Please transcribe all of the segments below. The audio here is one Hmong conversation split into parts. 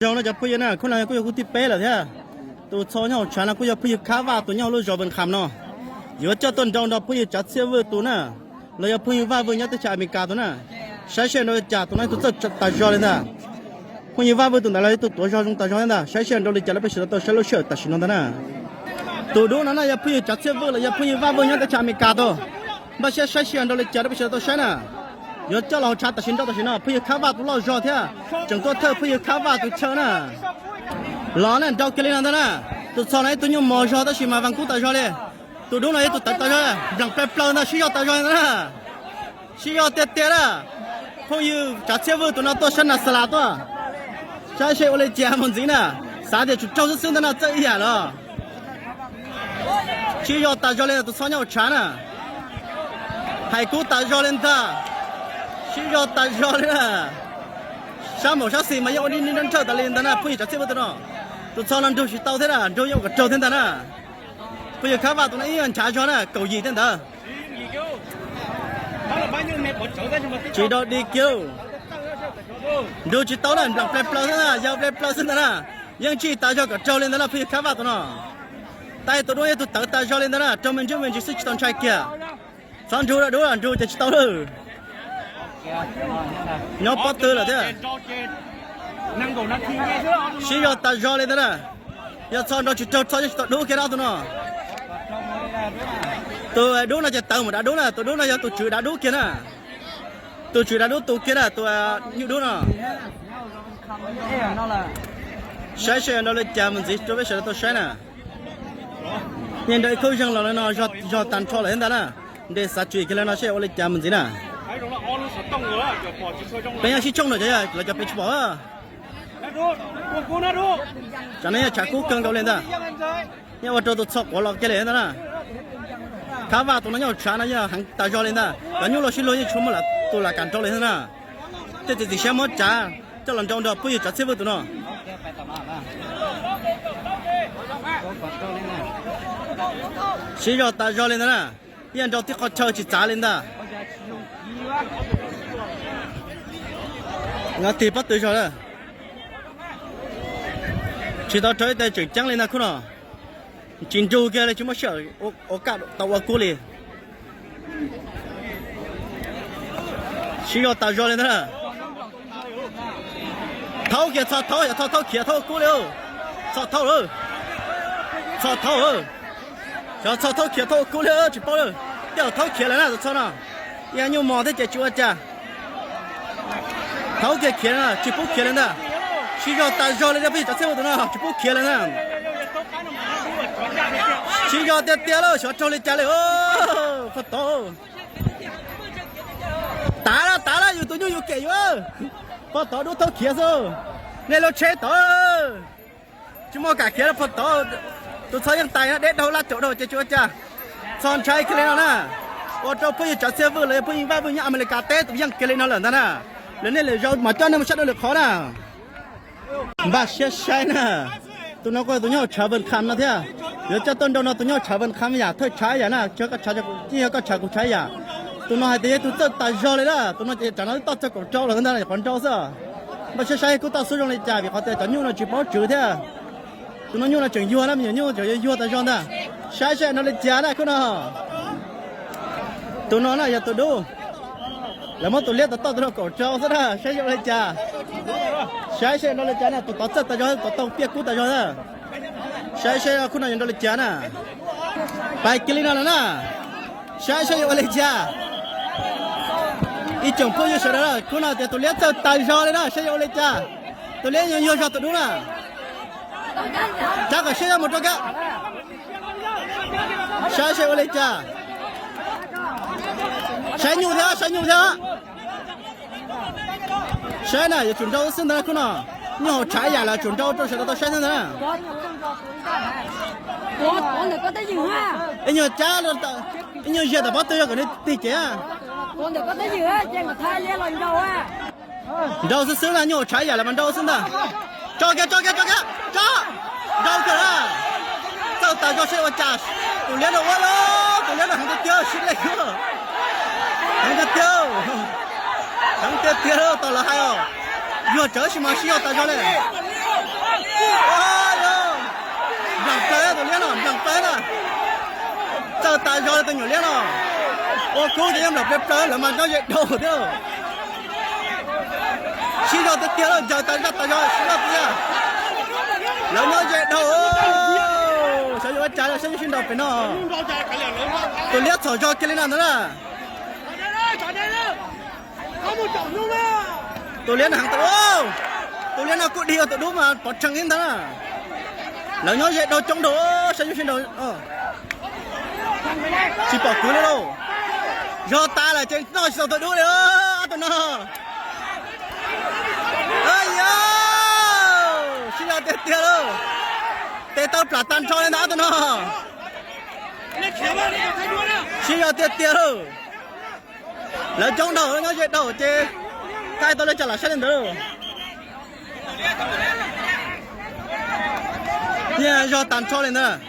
Zoo no cov phooj ywg na, khub no kuj yog khub thib peb lawm thiab. Tus txho nyob hauv tshav no kuj yog phooj ywg Khab Vaj tus nyob hauv lub zos Vaj Kham no. Yuav coj tuaj nrau nrog phooj ywg Tsav Txhiaj Vwj tus na, los yog phooj ywg Vaj Vwj nyob teb chaws Amelikas tus na. Saib seb nrau li cas, tus no tus txawj tas zog li ntag. Phooj ywg Vaj Vwj tus ntawd los yog tus tuav zog zoo tas zog li ntag. Saib seb nrau li cas los peb sawv daws tau saib lub sij hawm tam sim no ntag na. Tus dub no na yog phooj ywg Tsav Txhiaj Vwj los yog phooj ywg Vaj Vwj nyob teb chaws Amelikas tus. Npaj siab saib seb nrau li cas rau peb sawv daws tau saib na. Yuav coj los hauv tshav tam sim nrau tam sim no phooj ywg Khab Vaj tus loj zog thiab tseem tuaj thawj phooj ywg Khab Vaj tus chaw na. Los na nrau kiag li no ntag na. Tus txho no ib tug nyuj mos zog tab sis mas vas kub tas zog li. Tus dub no ib tug tawv tas zog, nplees plaws plaws ntag, sib zog tas zog li ntag na. Sib zog tiag tiag na. Phooj ywg Tsav Txhiaj Vwj tus no tuaj sab Nas Xas Las tuaj. Saib seb ua li cas mus ntxiv na. Xav tias tsum raug xwb xwb ntag no txawj ib yam los. Sib zog tas zog li tus txho nyob hauv tshav na. Hais kub tas zog li ntag. Sib zog tas zog li na. Sab npaum sab xis mas yeej ua nij nrab nrhawj tas li ntag na phooj ywg Tsav Txhiaj Vwj tus no. Tus txho no nrug tsis tau thiab na, nrug yeej ua kom raug thiab ntag na. Phooj ywg Khab Vaj tus no ib nchav zog na kaum yim thiab ntawd. Tsis dau di kiag. Nrug tsis tau na, nplees plaws plaws xwb na, yog nplees plaws xwb ntag na. Yeej tsij tas zog kom raug li ntawd na phooj ywg Khab Vaj tus no. Tab sis tus dub yog tus tawv tas zog li ntawd na, raug me ntsuj me ntsis xwb tsis tau ntshai kiag. Txhob nrug dab dub los nrug ces tsis tau lawm. Nyob pob tw lawm thiab. Sib zog tas zog li ntawd na. Yog txho nrau tsis raug txho yeej tsis tau dub kiag dab tus no. Tus dub no ces tawv mus dav dub na, tus dub no yog tus tswv dav dub kiag na. Tus tswv dav dub tus kiag na, tus nyuj dub no. Saib seb nrau li cas mus ntxiv rau peb sawv daws tau saib na. Yeej nrau ib khub zeeg los li no zog tag nrho lawm thiab ntag na. Nres xav tswm kiag li no seb ua li cas mus ntxiv na. Peb nyob sib tshooj na cov yog lawv cov peb tsis pom. Tsam no yog tshav kub kawg nkaus li ntag. Yeej ua rau tus txho quav los kiag li ntag na. Khab Vaj tus no nyob hauv tshav no yog heev tas zog li ntag, cov nyuj los sib luag yeej tsis muaj tus lam kam nrau li ntag na. Tej txiav txim siab muab tsav coj los nrau nrog phooj ywg Tsav Txhiaj Vwj tus no. Sib zog tas zog li ntag na, yeej nrau tib qho chaw tsis txav li ntag. Tig pob tw zog lawm. Tsis tau raug ib tes tseem ceeb li ntag khub no. Tsis nrug kiag li, tsis muaj sij hawm ua kaj tau ua kub li. Sib zog tas zog li ntag na. Thaub kiag txho thaub, yog txho thaub khiav thaub ua kub li. Txho thaub lawm. Txho thaub lawm. Xyov txho thaub khiav thaub ua kub li tsis paub lawm. Tej zaum thaub khiav lawm na tus txho no. Ib nyuj mos thiab ces tsis ua cas. Thaub kiag khiav na, tsis pub khiav li ntag. Sib zog tas zog li thiab phooj ywg Tsav Txhiaj Vwj tus no tsis pub khiav li na. Sib zog tiag tiag lauj, xyov raug li cas li. Pog tod, tav lawm tav lawm, yus tus nyuj yus kem yus. Pog tod dub thaub khiav xwb. Nej lub tsheb tod tsis muaj kam khiav li pog tod. Tus txho yeej tais deb dhau laj caum dhau ces tsis ua cas. Txho ntshai kiag li no na. Ua rau phooj ywg Tsav Txhiaj Vwj los yog phooj ywg Vaj Vwj nyob Amelikas teb tus yeej kiag li no lawm ntag na. Lawv niaj lwm zaus mam coj nej mus saib dua lwm qhov na. Npaj siab saib na. Tus no kuj tus nyob hauv tshav Vaj Kham no thiab. Yuav coj tuaj nrau no tus nyob hauv tshav Vaj Kham yam thawj tshav yam na, tsis yog koj tshav kuv tshav yam. Tus no hais tias yog tus txawj tas zog li na, tus no ces tsam no twb toj txog kaum rau los ntag, qhov nrau xwb. Npaj siab saib kuj toj xub zoo li cas vim qhov tias cov nyuj no tsis paub tswv thiab. Tus no nyuj no tseem yuag na, me nyuam nyuj tseem yuag tas zog ntag. Saib seb nrau li cas na khub no. Tus no na yog tus dub. Lawv muab tus liab tod toj tus no kaum rau xwb na, saib seb ua li cas. Saib seb nrau li cas na, tus tod txawj tas zog, tus tod tau piaj kub tas zog na. Saib seb khub no yuav nrau li cas na. Pais kiag li no lawm na. Saib seb yuav ua li cas. Ib tsoom phooj ywg sawv daws, khub no tias tus liab txawj tas zog li na, saib yuav ua li cas. Tus liab yuav yuag zog tus dub na. Rab kom siab mus rau kab. Saib seb ua li cas. Saib nyuj thiab, saib nyuj thiab. Saib na, yuav tsum nrau xwb ntag khub no. Nyuj hauv tshav ib yam los tsum nrau rau sawv daws tau saib xwb ntag na. Ib nyuag cab, ib nyuag ziag tom pob tw yog kom nws tig kev. Nrau xwb xwb na, nyuj hauv tshav ib yam los mas nrau xwb ntag. Tso kiag, tso kiag, tso kiag, tso. Nrau kawg na. Txawj tas zog seb ua cas. Tus liab no ua, tus liab no heev tiag tiag, sib dej. Heev tiag tiag. Heev tiag tiag tau lawv hais os. Yuag tsawv sis mas sib zog tas zog li. Tus nyuam liab no ua kub ces yeej nplawm plaws plaws, lawv mas nyob ze dhau thiab. Sib zog tiag tiag lawm, ncaws tas zaj tas zog sib zog tiag. Lawv nyob ze dhau. Xyov yuav ua cas, xyov yuav sib nraus pem no. Tus liab txhom zog kiag li no ntag na. Tus liab no heev tau, tus liab no kuj dig ua tus dub mas pov tseg ib ntag na. Lawv nyob ze dhau coob dhau, xyov yuav sib nraus. Tsis pom kwv li lauj. Zog tas lawm ces noj tsis tau tus dub li ob tug no. Yog sib zog tiag tiag lauj. Tes taw plam tag nrho li ntag ob tug no. Sib zog tiag tiag lauj. Lawv coob dhau, lawv nyob ze dhau ces thaij tau li cas lam saib li ntawd. Yeej zog tag nrho li ntawd.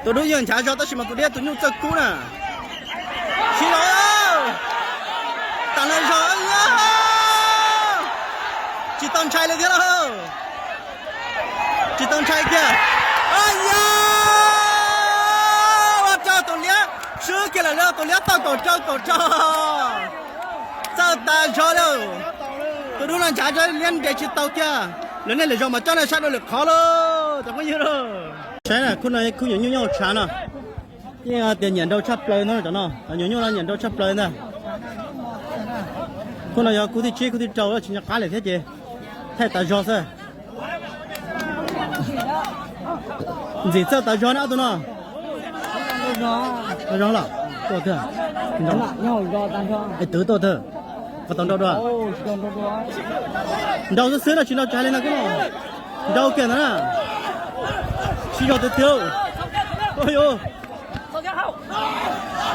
Tus dub yeej nchav zog tab sis mas tus liab tus nyuj txawj kub na. Sib zog, tas li zog, tsis tau ntshai li thiab lauj. Tsis tau ntshai kiag. Yog, ua rau tus liab swb kiag lawm, tus liab tau kaum rau kaum rau. Txawj tas zog li. Tus dub no nchav zog, liab nres tsis tau kiag. Lawv nej lwm zaus mas coj nej saib dua lwm qhov lauj cov phooj ywg lauj. Saib na, khub no khub nyuam nyuj nyob hauv tshav no. Yeej tias nyiam nraus tshaj plaws no, cov no, cov nyuam nyuj no nyiam nraus tshaj plaws ntag. Khub no yog khub thib tsib khub thib rau tsis nco qab li thiab ces thaij tas zog xwb. Ntxim txawj tas zog na ob tug no. Zoo los tuaj twg? Es twv tuaj twg? Qhov tau nrau dua. Nrau xwb xwb no tsis nrau tsis hais li no kub no. Nrau kiag ntag na. Sib zog tiag tiag.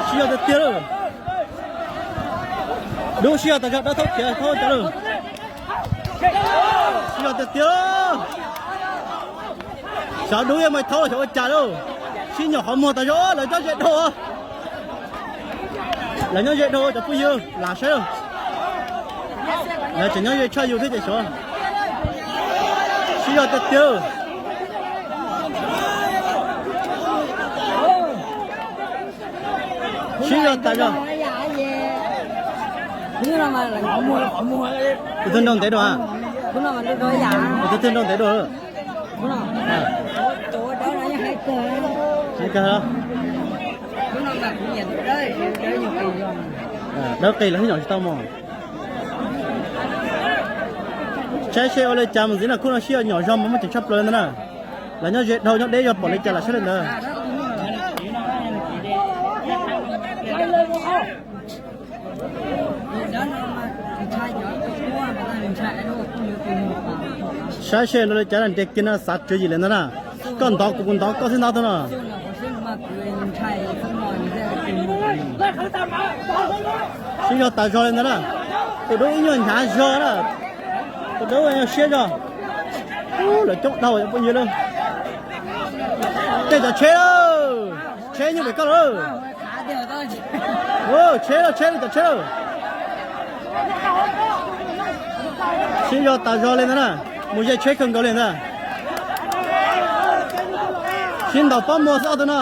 Sib zog tiag tiag lauj. Dub sib zog tas zog, dawb thaub khiav thaub cov lauj. Sib zog tiag tiag. Xyov dub yeej mas thaub los xyov ua cas lauj. Sib nyom qhov muag tas zog, lawv nyob ze dhau. Lawv nyob ze dhau cov phooj ywg, lam saib lauj. Lawv tseem nyob ze tshaj yus thiab ces xyov. Sib zog tiag tiag. Sib zog tas zog. Tus twg nrau ntev dua? Tus twg nrau ntev dua? Dawb qis los hib nyom tsis tau mog. Saib seb ua li cas mus ntxiv no, khub no sib zog nyom zog mas muaj ceem tshaj plaws li ntawd na. Lawv nyob ze dhau nyob deb zog pom li cas lam saib li ntawd. Saib seb ua li cas, nres kiag no xav tswv yim li ntawd na. Koj ntov kuv, kuv ntov koj xwb ntag tus no. Sib zog tas zog li ntawd na. Tus dub ib nyuag hnyav zog na. Tus dub yog siab zog. Lawv coob dhau cov phooj ywg lauj. Tej cov tsheb lauj. Tsheb nyuj pem koj lauj. Tsheb lauj, tsheb lauj, cov tsheb lauj. Sib zog tas zog li ntawd na. Mus ze tsheb kawg nkaus li ntag. Sib ntaus pob muag xwb ob tug no.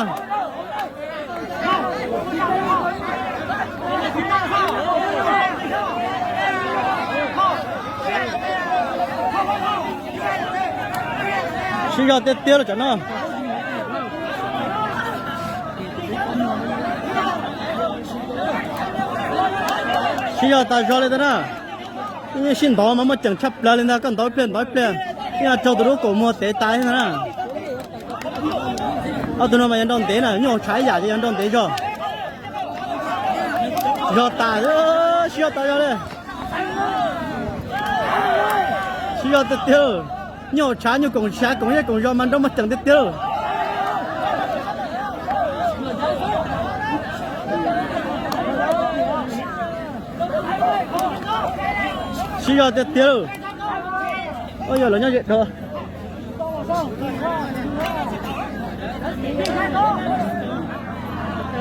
Sib zog tiag tiag los cov no. Sib zog tas zog li ntawd na. Sib ntov mas muaj ceem tshaj plaws li ntag, koj ntov ib pliag ntov ib pliag, ib yam raug tus dub kaum muag tev tas thiab ntag na. Ob tug no mas yog nrau ntev na, nyuj hauv tshav ib yam ces yog nrau ntev zog. Zog tas, sib zog tas zog li. Sib zog tiag tiag. Nyuj hauv tshav nyuj koom tshav koom zej koom zos mas nrau muaj ceem tiag tiag. Sib zog tiag tiag. Yog lawv nyob ze dhau.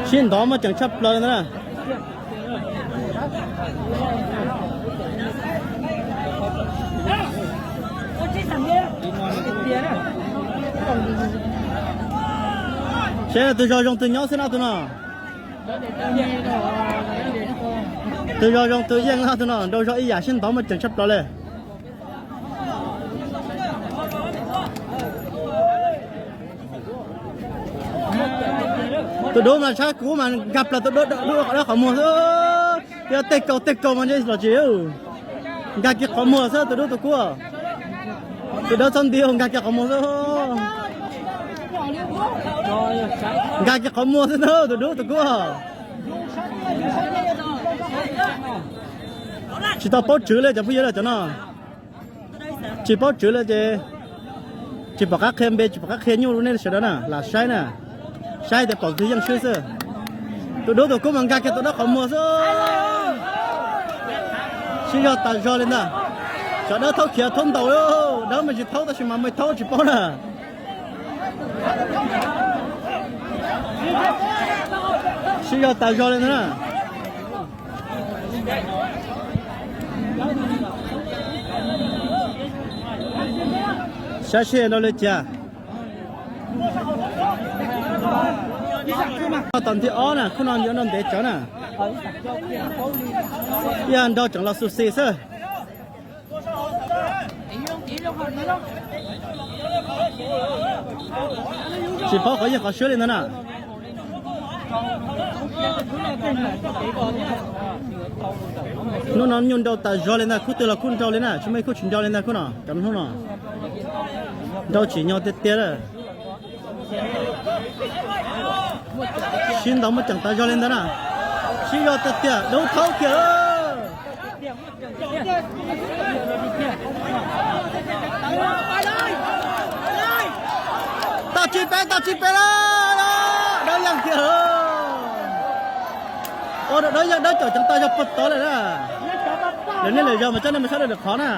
Sib ntov muaj ceem tshaj plaws li ntawd na. Tus zog zoo tus nyob xwb no tus no. Tus zog zoo tus yeej no tus no, nrau zog ib yam sib ntov muaj ceem tshaj plaws li. Tus dub mas saib kuv mas nkag plaws tus dub, dub qhov muag xwb. Yog tej kaus tej kaus mas ntshe los tsis nkag kiag qhov muag xwb tus dub tus kub. Tus dawb txhob nti nkag kiag qhov muag xwb. Nkag kiag qhov muag xwb tus dub tus kub. Tsis tau paub tswv li cov phooj ywg cov no. Tsis paub tswv li ces tsis pom qab qhia npe tsis pom qab qhia nyuj rau nej sawv daws na, lam saib na. Saib tias pom twg yeej swb xwb. Tus dub tus kub mas nkag kiag tus dawb qhov muag xwb. Sib zog tas zog li ntag. Cov dawb thaub khiav thaub ntaus, dawb mas tsis thaub tab sis mas me thaub tsis paub na. Sib zog tas zog li ntag na. Saib seb nrau li cas. Tom nthib ob na, khub no yuav nrau ntev tsawv na. Yog nrau tseem los xu xi xwb. Tsis paub qhov yeej qhov swb li ntag na. Hnub no nyuj nrau tas zog li ntag, khub twg los khub nrau li na, tsis muaj ib khub tsis nrau li ntag khub no, cov hnub no. Nrau tsim nyog tiag tiag lawm. Sib ntaus muaj ceem tas zog li ntag na. Sib zog tiag tiag, dub thaub kiag. Tau tsis peb, tau tsis peb lawm. Dawb yeej kiag. Ua rau dawb yeej dawb caum ceev tas zog puag tod lawm na. Lawv niaj lawv zog mas coj nej mus saib lawv lwm qhov na.